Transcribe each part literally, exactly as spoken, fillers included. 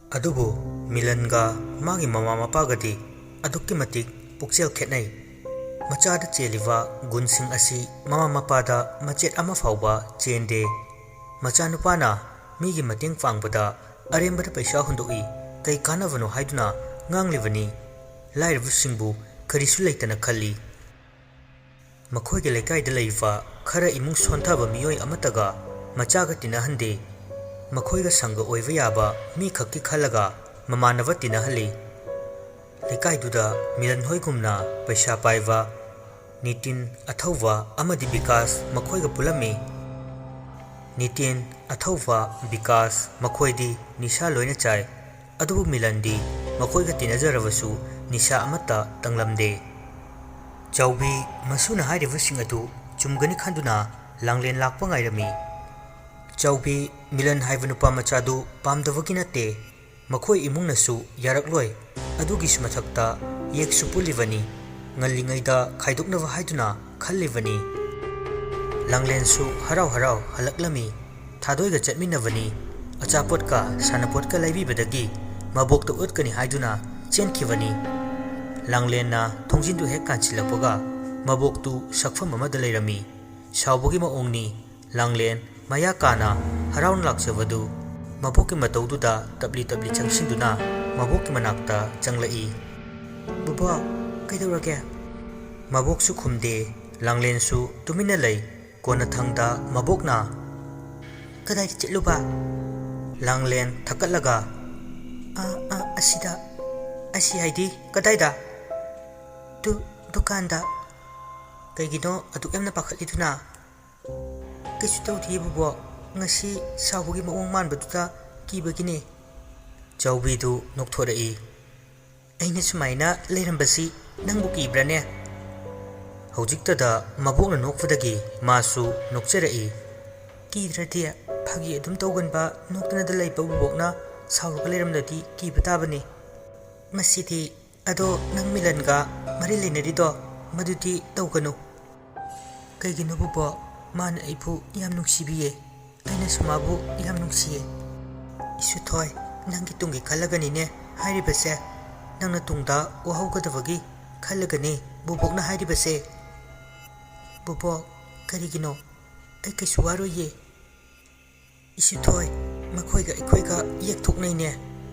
ꯑꯗꯨꯕꯨ ꯃꯤꯂꯟꯒ ꯃꯥꯒꯤ ꯃꯃꯥ ꯃꯄꯥꯒꯗꯤ ꯑꯗꯨꯛꯀꯤ ꯃꯇꯤꯛ ꯄꯨꯛꯆꯦꯜ ꯈꯦꯠꯅꯩ꯫ ꯃꯆꯥꯗ ꯆꯦꯜꯂꯤꯕ ꯒꯨꯟꯁꯤꯡ ꯑꯁꯤ ꯃꯃꯥ ꯃꯄꯥꯗ ꯃꯆꯦꯠ ꯑꯃ ꯐꯥꯎꯕ ꯆꯦꯟꯗꯦ꯫ ꯃꯆꯥꯅꯨꯄꯥꯅ ꯃꯤꯒꯤ ꯃꯇꯦꯡ ꯄꯥꯡꯕꯗ ꯑꯔꯦꯝꯕꯗ ꯄꯩꯁꯥ ꯍꯨꯟꯗꯣꯛꯏ, ꯀꯩ ꯀꯥꯟꯅꯕꯅꯣ ꯍꯥꯏꯗꯨꯅ ꯉꯥꯡꯂꯤꯕꯅꯤ꯫ ꯂꯥꯏꯔꯕꯁꯤꯡꯕꯨ ꯀꯔꯤꯁꯨ ꯂꯩꯇꯅ ꯈꯜꯂꯤ꯫ ꯃꯈꯣꯏꯒꯤ ꯂꯩꯀꯥꯏꯗ ꯂꯩꯕ ꯈꯔ ꯏꯃꯨꯡ ꯁꯣꯟꯊꯕ ꯃꯤꯑꯣꯏ ꯑꯃꯠꯇꯒ ꯃꯆꯥꯒ ꯇꯤꯟꯅꯍꯟꯗꯦ꯫ ꯃꯈꯣꯏꯒ ꯁꯪꯒ ꯑꯣꯏꯕ ꯌꯥꯕ ꯃꯤꯈꯛꯀꯤ ꯈꯜꯂꯒ ꯃꯃꯥꯟꯅꯕ ꯇꯤꯟꯅꯍꯜꯂꯤ꯫ ꯂꯩꯀꯥꯏꯗꯨꯗ ꯃꯤꯂꯟ ꯍꯣꯏꯒꯨꯝꯅ ꯄꯩꯁꯥ ꯄꯥꯏꯕ ꯅꯤꯇꯤꯟ, ꯑꯊꯧꯕ ꯑꯃꯗꯤ ꯕꯤꯀꯥꯁ ꯃꯈꯣꯏꯒ ꯄꯨꯜꯂꯝꯃꯤ꯫ ꯅꯤꯇꯤꯟ, ꯑꯊꯧꯕ, ꯕꯤꯀꯥꯁ ꯃꯈꯣꯏꯗꯤ ꯅꯤꯁꯥ ꯂꯣꯏꯅ ꯆꯥꯏ꯫ ꯑꯗꯨꯕꯨ ꯃꯤꯂꯟꯗꯤ ꯃꯈꯣꯏꯒ ꯇꯤꯟꯅꯖꯔꯕꯁꯨ ꯅꯤꯁꯥ ꯑꯃꯠꯇ ꯇꯪꯂꯝꯗꯦ꯫ ꯆꯥꯎꯕꯤ ꯃꯁꯨꯅ ꯍꯥꯏꯔꯤꯕꯁꯤꯡ ꯑꯗꯨ ꯆꯨꯝꯒꯅꯤ ꯈꯟꯗꯨꯅ ꯂꯥꯡꯂꯦꯟ ꯂꯥꯛꯄ ꯉꯥꯏꯔꯝꯃꯤ꯫ ꯆꯥꯎꯕꯤ, ꯃꯤꯂꯟ ꯍꯥꯏꯕ ꯅꯨꯄꯥ ꯃꯆꯥꯗꯨ ꯄꯥꯝꯗꯕꯒꯤ ꯅꯠꯇꯦ, ꯃꯈꯣꯏ ꯏꯃꯨꯡꯅꯁꯨ ꯌꯥꯔꯛꯂꯣꯏ꯫ ꯑꯗꯨꯒꯤꯁꯨ ꯃꯊꯛꯇ ꯌꯦꯛꯁꯨ ꯄꯨꯜꯂꯤꯕꯅꯤ꯫ ꯉꯜꯂꯤꯉꯩꯗ ꯈꯥꯏꯗꯣꯛꯅꯕ ꯍꯥꯏꯗꯨꯅ ꯈꯜꯂꯤꯕꯅꯤ꯫ ꯂꯥꯡꯂꯦꯟꯁꯨ ꯍꯔꯥꯎ ꯍꯔꯥꯎ ꯍꯜꯂꯛꯂꯝꯃꯤ꯫ ꯊꯥꯗꯣꯏꯒ ꯆꯠꯃꯤꯟꯅꯕꯅꯤ꯫ ꯑꯆꯥꯄꯣꯠꯀ ꯁꯥꯟꯅꯄꯣꯠꯀ ꯂꯩꯕꯤꯕꯗꯒꯤ ꯃꯕꯣꯛꯇ ꯎꯠꯀꯅꯤ ꯍꯥꯏꯗꯨꯅ ꯆꯦꯟꯈꯤꯕꯅꯤ꯫ ꯂꯥꯡꯂꯦꯟꯅ ꯊꯣꯡꯖꯤꯟꯗꯨ ꯍꯦꯛ ꯀꯥꯟꯁꯤꯜꯂꯛꯄꯒ ꯃꯕꯣꯛꯇꯨ ꯁꯛꯐꯝ ꯑꯃꯗ ꯂꯩꯔꯝꯃꯤ꯫ ꯁꯥꯎꯕꯒꯤ ꯃꯑꯣꯡꯅꯤ꯫ ꯂꯥꯡꯂꯦꯟ ꯃꯌꯥ ꯀꯥꯅ ꯍꯔꯥꯎꯅ ꯂꯥꯛꯆꯕꯗꯨ ꯃꯕꯣꯛꯀꯤ ꯃꯇꯧꯗꯨꯗ ꯇꯞꯂꯤ ꯇꯞꯂꯤ ꯆꯪꯁꯤꯟꯗꯨꯅ ꯃꯕꯣꯛꯀꯤ ꯃꯅꯥꯛꯇ ꯆꯪꯂꯛꯏ꯫ "ꯕꯣꯕꯣꯛ, ꯀꯩꯗꯧꯔꯒꯦ?" ꯃꯕꯣꯛꯁꯨ ꯈꯨꯝꯗꯦ꯫ ꯂꯥꯡꯂꯦꯟꯁꯨ ꯇꯨꯃꯤꯟꯅ ꯂꯩ꯫ ꯀꯣꯟꯅꯊꯪꯗ ꯃꯕꯣꯛꯅ, "ꯀꯗꯥꯏꯗ ꯆꯠꯂꯨꯕ?" ꯂꯥꯡꯂꯦꯟ ꯊꯛꯀꯠꯂꯒ, "ꯑꯥ, ꯑꯥ, ꯑꯁꯤꯗ꯫" "ꯑꯁꯤ ꯍꯥꯏꯗꯤ ꯀꯗꯥꯏꯗ?" "ꯗꯨ-, ꯗꯨꯀꯥꯟꯗ꯫" "ꯀꯩꯒꯤꯅꯣ ꯑꯗꯨꯛ ꯌꯥꯝꯅ ꯄꯥꯈꯠꯂꯤꯗꯨꯅ?" "ꯀꯩꯁꯨ ꯇꯧꯗꯤꯌꯦ ꯕꯣꯕꯣꯛ, ꯉꯁꯤ ꯁꯥꯎꯕꯒꯤ ꯃꯑꯣꯡ ꯃꯥꯟꯕꯗꯨꯗ ꯀꯤꯕꯒꯤꯅꯦ꯫" ꯆꯥꯎꯕꯤꯗꯨ ꯅꯣꯛꯊꯣꯔꯛꯏ꯫ "ꯑꯩꯅ ꯁꯨꯃꯥꯏꯅ ꯂꯩꯔꯝꯕꯁꯤ ꯅꯪꯕꯨ ꯀꯤꯕ꯭ꯔꯥꯅꯦ?" ꯍꯧꯖꯤꯛꯇꯗ ꯃꯕꯣꯛꯅ ꯅꯣꯛꯄꯗꯒꯤ ꯃꯥꯁꯨ ꯅꯣꯛꯆꯔꯛꯏ꯫ "ꯀꯤꯗ꯭ꯔꯗꯤ, ꯐꯥꯒꯤ ꯑꯗꯨꯝ ꯇꯧꯒꯟꯕ ꯅꯣꯛꯇꯅꯗ ꯂꯩꯕ ꯕꯣꯕꯣꯛꯅ ꯁꯥꯎꯔꯒ ꯂꯩꯔꯝꯂꯗꯤ ꯀꯤꯕ ꯇꯥꯕꯅꯤ꯫ ꯃꯁꯤꯗꯤ, ꯑꯗꯣ ꯅꯪ ꯃꯤꯂꯟꯒ ꯃꯔꯤ ꯂꯩꯅꯔꯤꯗꯣ ꯃꯗꯨꯗꯤ ꯇꯧꯒꯅꯨ꯫" "ꯀꯩꯒꯤꯅꯣ ꯕꯣꯕꯣꯛ? ꯃꯥꯅ ꯑꯩꯕꯨ ꯌꯥꯝ ꯅꯨꯡꯁꯤꯕꯤꯌꯦ꯫ ꯑꯩꯅꯁꯨ ꯃꯥꯕꯨ ꯌꯥꯝ ꯅꯨꯡꯁꯤꯌꯦ꯫" "ꯏꯁꯨꯊꯣꯏ, ꯅꯪꯒꯤ ꯇꯨꯡꯒꯤ ꯈꯜꯂꯒꯅꯤꯅꯦ ꯍꯥꯏꯔꯤꯕꯁꯦ꯫ ꯅꯪꯅ ꯇꯨꯡꯗ ꯋꯥꯍꯧꯒꯗꯕꯒꯤ ꯈꯜꯂꯒꯅꯤ ꯕꯣꯕꯣꯛꯅ ꯍꯥꯏꯔꯤꯕꯁꯦ꯫ ꯕꯣꯕꯣꯛ, ꯀꯔꯤꯒꯤꯅꯣ ꯑꯩ ꯀꯩꯁꯨ ꯋꯥꯔꯣꯏꯌꯦ꯫ ꯏꯁꯨꯊꯣꯏ, ꯃꯈꯣꯏꯒ ꯑꯩꯈꯣꯏꯒ ꯌꯦꯛꯊꯣꯛꯅꯩꯅꯦ꯫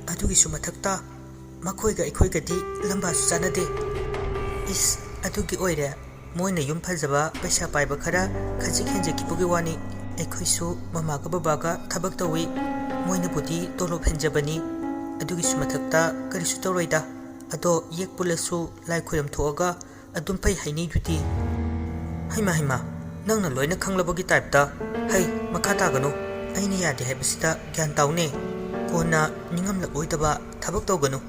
ꯑꯗꯨꯒꯤꯁꯨ ꯃꯊꯛꯇ ꯃꯈꯣꯏꯒ ꯑꯩꯈꯣꯏꯒꯗꯤ ꯂꯝꯕꯥꯁꯨ ꯆꯥꯟꯅꯗꯦ꯫ ꯏꯁ, ꯑꯗꯨꯒꯤ ꯑꯣꯏꯔꯦ꯫ ꯃꯣꯏꯅ ꯌꯨꯝ ꯐꯖꯕ, ꯄꯩꯁꯥ ꯄꯥꯏꯕ ꯈꯔ ꯈꯖꯤꯛ ꯍꯦꯟꯖꯈꯤꯕꯒꯤ ꯋꯥꯅꯤ꯫ ꯑꯩꯈꯣꯏꯁꯨ ꯃꯃꯥꯒ ꯕꯕꯥꯒ ꯊꯕꯛ ꯇꯧꯏ꯫ ꯃꯣꯏꯅꯕꯨꯗꯤ ꯇꯣꯂꯣꯞ ꯍꯦꯟꯖꯕꯅꯤ꯫ ꯑꯗꯨꯒꯤꯁꯨ ꯃꯊꯛꯇ ꯀꯔꯤꯁꯨ ꯇꯧꯔꯣꯏꯗ꯫ ꯑꯗꯣ ꯌꯦꯛ ꯄꯨꯜꯂꯁꯨ ꯂꯥꯏ ꯈꯣꯏꯔꯝ ꯊꯣꯛꯑꯒ ꯑꯗꯨꯝ ꯐꯩ ꯍꯥꯏꯅꯩꯗꯨꯗꯤ꯫ ꯍꯩꯃꯥ, ꯍꯩꯃꯥ, ꯅꯪꯅ ꯂꯣꯏꯅ ꯈꯪꯂꯕꯒꯤ ꯇꯥꯏꯞꯇ꯫ ꯍꯩ, ꯃꯈꯥ ꯇꯥꯒꯅꯨ꯫ ꯑꯩꯅ ꯌꯥꯗꯦ ꯍꯥꯏꯕꯁꯤꯗ ꯒ꯭ꯌꯥꯟ ꯇꯥꯎꯅꯦ꯫ ꯀꯣꯟꯅ ꯅꯤꯡꯉꯝꯂꯛꯂꯣꯏꯗꯕ ꯊꯕꯛ ꯇꯧꯒꯅꯨ꯫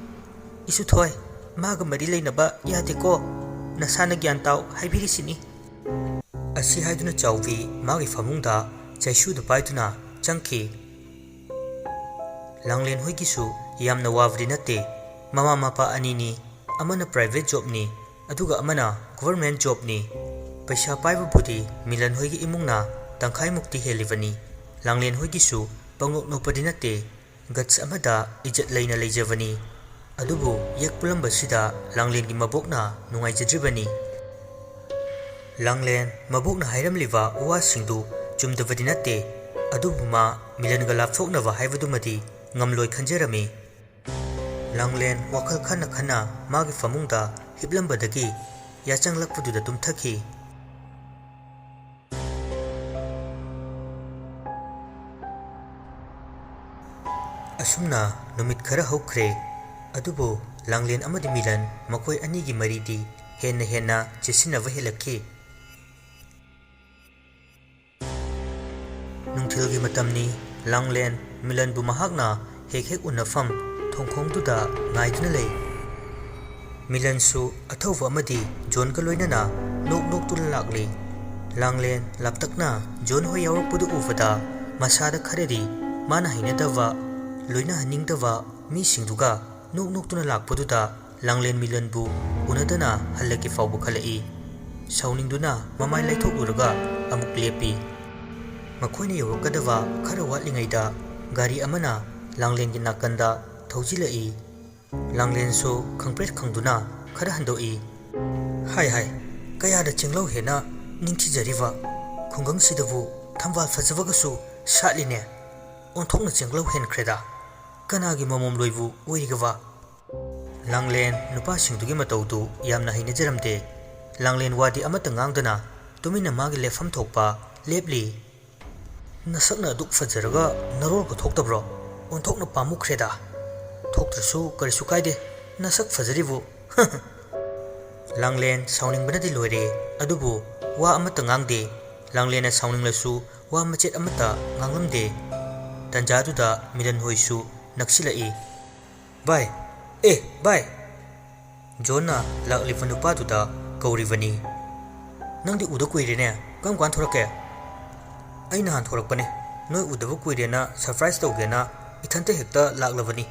ꯏꯁꯨꯊꯣꯏ, ꯃꯥꯒ ꯃꯔꯤ ꯂꯩꯅꯕ ꯌꯥꯗꯦꯀꯣ꯫ ꯅꯁꯥꯅ ꯒ꯭ꯌꯥꯟ ꯇꯥꯎ ꯍꯥꯏꯕꯤꯔꯤꯁꯤꯅꯤ꯫ ꯑꯁꯤ ꯍꯥꯏꯗꯨꯅ ꯆꯥꯎꯕꯤ ꯃꯥꯒꯤ ꯐꯃꯨꯡꯗ ꯆꯩꯁꯨꯗꯨ ꯄꯥꯏꯗꯨꯅ ꯆꯪꯈꯤ꯫ ꯂꯥꯡꯂꯦꯟ ꯍꯣꯏꯒꯤꯁꯨ ꯌꯥꯝꯅ ꯋꯥꯕꯗꯤ ꯅꯠꯇꯦ꯫ ꯃꯃꯥ ꯃꯄꯥ ꯑꯅꯤꯅꯤ, ꯑꯃꯅ private jobꯅꯤ, ꯑꯗꯨꯒ ꯑꯃꯅ government jobꯅꯤ꯫ ꯄꯩꯁꯥ ꯄꯥꯏꯕꯕꯨꯗꯤ ꯃꯤꯂꯟ ꯍꯣꯏꯒꯤ ꯏꯃꯨꯡꯅ ꯇꯪꯈꯥꯏꯃꯨꯛꯇꯤ ꯍꯦꯜꯂꯤꯕꯅꯤ꯫ ꯂꯥꯡꯂꯦꯟ ꯍꯣꯏꯒꯤꯁꯨ ꯄꯪꯅꯣꯞ ꯅꯣꯞꯄꯗꯤ ꯅꯠꯇꯦ, guts ꯑꯃꯗ ꯏꯖꯠ ꯂꯩꯅ ꯂꯩꯖꯕꯅꯤ꯫ ꯑꯗꯨꯕꯨ ꯌꯦꯛ ꯄꯨꯜꯂꯝꯕꯁꯤꯗ ꯂꯥꯡꯂꯦꯟꯒꯤ ꯃꯕꯣꯛꯅ ꯅꯨꯡꯉꯥꯏꯖꯗ꯭ꯔꯤꯕꯅꯤ꯫ ꯂꯥꯡꯂꯦꯟ ꯃꯕꯣꯛꯅ ꯍꯥꯏꯔꯝꯂꯤꯕ ꯋꯥꯁꯤꯡꯗꯨ ꯆꯨꯝꯗꯕꯗꯤ ꯅꯠꯇꯦ, ꯑꯗꯨꯕꯨ ꯃꯥ ꯃꯤꯂꯟꯒ ꯂꯥꯞꯊꯣꯛꯅꯕ ꯍꯥꯏꯕꯗꯨꯃꯗꯤ ꯉꯝꯂꯣꯏ ꯈꯟꯖꯔꯝꯃꯤ꯫ ꯂꯥꯡꯂꯦꯟ ꯋꯥꯈꯜ ꯈꯟꯅ ꯈꯟꯅ ꯃꯥꯒꯤ ꯐꯃꯨꯡꯗ ꯍꯤꯞꯂꯝꯕꯗꯒꯤ ꯌꯥꯆꯪꯂꯛꯄꯗꯨꯗ ꯇꯨꯝꯊꯈꯤ꯫ ꯑꯁꯨꯝꯅ ꯅꯨꯃꯤꯠ ꯈꯔ ꯍꯧꯈ꯭ꯔꯦ꯫ ꯑꯗꯨꯕꯨ ꯂꯥꯡꯂꯦꯟ ꯑꯃꯗꯤ ꯃꯤꯂꯟ ꯃꯈꯣꯏ ꯑꯅꯤꯒꯤ ꯃꯔꯤꯗꯤ ꯍꯦꯟꯅ ꯍꯦꯟꯅ ꯆꯦꯠꯁꯤꯟꯅꯕ ꯍꯦꯜꯂꯛꯈꯤ꯫ ꯅꯨꯡꯊꯤꯜꯒꯤ ꯃꯇꯝꯅꯤ꯫ ꯂꯥꯡꯂꯦꯟ ꯃꯤꯂꯟꯕꯨ ꯃꯍꯥꯛꯅ ꯍꯦꯛ ꯍꯦꯛ ꯎꯅꯐꯝ ꯊꯣꯡꯈꯣꯡꯗꯨꯗ ꯉꯥꯏꯗꯨꯅ ꯂꯩ꯫ ꯃꯤꯂꯟꯁꯨ ꯑꯊꯧꯕ ꯑꯃꯗꯤ ꯖꯣꯟꯒ ꯂꯣꯏꯅꯅ ꯅꯣꯛ ꯅꯣꯛꯇꯨꯅ ꯂꯥꯛꯂꯤ꯫ ꯂꯥꯡꯂꯦꯟ ꯂꯥꯞꯇꯛꯅ ꯖꯣꯟ ꯍꯣꯏ ꯌꯥꯎꯔꯛꯄꯗꯨ ꯎꯕꯗ ꯃꯁꯥꯗ ꯈꯔꯗꯤ ꯃꯥꯅ ꯍꯩꯅꯗꯕ, ꯂꯣꯏꯅꯍꯟꯅꯤꯡꯗꯕ ꯃꯤꯁꯤꯡꯗꯨꯒ ꯅꯣꯛ ꯅꯣꯛꯇꯨꯅ ꯂꯥꯛꯄꯗꯨꯗ ꯂꯥꯡꯂꯦꯟ ꯃꯤꯂꯟꯕꯨ ꯎꯅꯗꯅ ꯍꯜꯂꯒꯦ ꯐꯥꯎꯕ ꯈꯜꯂꯛꯏ꯫ ꯁꯥꯎꯅꯤꯡꯗꯨꯅ ꯃꯃꯥꯏ ꯂꯩꯊꯣꯛꯂꯨꯔꯒ ꯑꯃꯨꯛ ꯂꯦꯞꯄꯤ꯫ ꯃꯈꯣꯏꯅ ꯌꯧꯔꯛꯀꯗꯕ ꯈꯔ ꯋꯥꯠꯂꯤꯉꯩꯗ ꯒꯥꯔꯤ ꯑꯃꯅ ꯂꯥꯡꯂꯦꯟꯒꯤ ꯅꯥꯀꯟꯗ ꯊꯧꯖꯤꯜꯂꯛꯏ꯫ ꯂꯥꯡꯂꯦꯟꯁꯨ ꯈꯪꯄ꯭ꯔꯦꯛ ꯈꯪꯗꯨꯅ ꯈꯔ ꯍꯟꯗꯣꯛꯏ꯫ "ꯍꯥꯏ ꯍꯥꯏ, ꯀꯌꯥꯗ ꯆꯦꯡꯂꯧ ꯍꯦꯟꯅ ꯅꯤꯡꯊꯤꯖꯔꯤꯕ ꯈꯨꯡꯒꯪꯁꯤꯗꯕꯨ ꯊꯝꯕꯥꯜ ꯐꯖꯕꯒꯁꯨ ꯁꯥꯠꯂꯤꯅꯦ꯫ ꯑꯣꯟꯊꯣꯛꯅ ꯆꯦꯡꯂꯧ ꯍꯦꯟꯈ꯭ꯔꯦꯗ꯫ ꯀꯅꯥꯒꯤ ꯃꯃꯣꯝ ꯂꯣꯏꯕꯨ ꯑꯣꯏꯔꯤꯒꯕ?" ꯂꯥꯡꯂꯦꯟ ꯅꯨꯄꯥꯁꯤꯡꯗꯨꯒꯤ ꯃꯇꯧꯗꯨ ꯌꯥꯝꯅ ꯍꯩꯅꯖꯔꯝꯗꯦ꯫ ꯂꯥꯡꯂꯦꯟ ꯋꯥꯗꯤ ꯑꯃꯠꯇ ꯉꯥꯡꯗꯅ ꯇꯨꯃꯤꯟꯅ ꯃꯥꯒꯤ ꯂꯦꯞꯐꯝ ꯊꯣꯛꯄ ꯂꯦꯞꯂꯤ꯫ "ꯅꯁꯛꯅ ꯑꯗꯨꯛ ꯐꯖꯔꯒ ꯅꯔꯣꯜꯒ ꯊꯣꯛꯇꯕ꯭ꯔꯣ? ꯑꯣꯟꯊꯣꯛꯅ ꯄꯥꯝꯃꯨꯈ꯭ꯔꯦꯗ꯫ ꯊꯣꯛꯇ꯭ꯔꯁꯨ ꯀꯔꯤꯁꯨ ꯀꯥꯏꯗꯦ, ꯅꯁꯛ ꯐꯖꯔꯤꯕꯨ꯫" ꯂꯥꯡꯂꯦꯟ ꯁꯥꯎꯅꯤꯡꯕꯅꯗꯤ ꯂꯣꯏꯔꯦ, ꯑꯗꯨꯕꯨ ꯋꯥ ꯑꯃꯠꯇ ꯉꯥꯡꯗꯦ꯫ ꯂꯥꯡꯂꯦꯟꯅ ꯁꯥꯎꯅꯤꯡꯂꯁꯨ ꯋꯥ ꯃꯆꯦꯠ ꯑꯃꯠꯇ ꯉꯥꯡꯂꯝꯗꯦ꯫ ꯇꯟꯖꯥꯗꯨꯗ ꯃꯤꯂꯟ ꯍꯣꯏꯁꯨ ꯅꯛꯁꯤꯜꯂꯛꯏ꯫ "ꯚꯥꯏ, ꯑꯦ ꯚꯥꯏ!" ꯖꯣꯟꯅ ꯂꯥꯛꯂꯤꯕ ꯅꯨꯄꯥꯗꯨꯗ ꯀꯧꯔꯤꯕꯅꯤ꯫ "ꯅꯪꯗꯤ ꯎꯗ ꯀꯨꯏꯔꯦꯅꯦ, ꯀꯔꯝ ꯀꯥꯟ ꯊꯣꯔꯛꯀꯦ?" "ꯑꯩ ꯅꯍꯥꯟ ꯊꯣꯔꯛꯄꯅꯦ, ꯅꯣꯏ ꯎꯗꯕ ꯀꯨꯏꯔꯦꯅ ꯁꯔꯄ꯭ꯔꯥꯏꯖ ꯇꯧꯒꯦꯅ ꯏꯊꯟꯇ ꯍꯦꯛꯇ ꯂꯥꯛꯂꯕꯅꯤ꯫"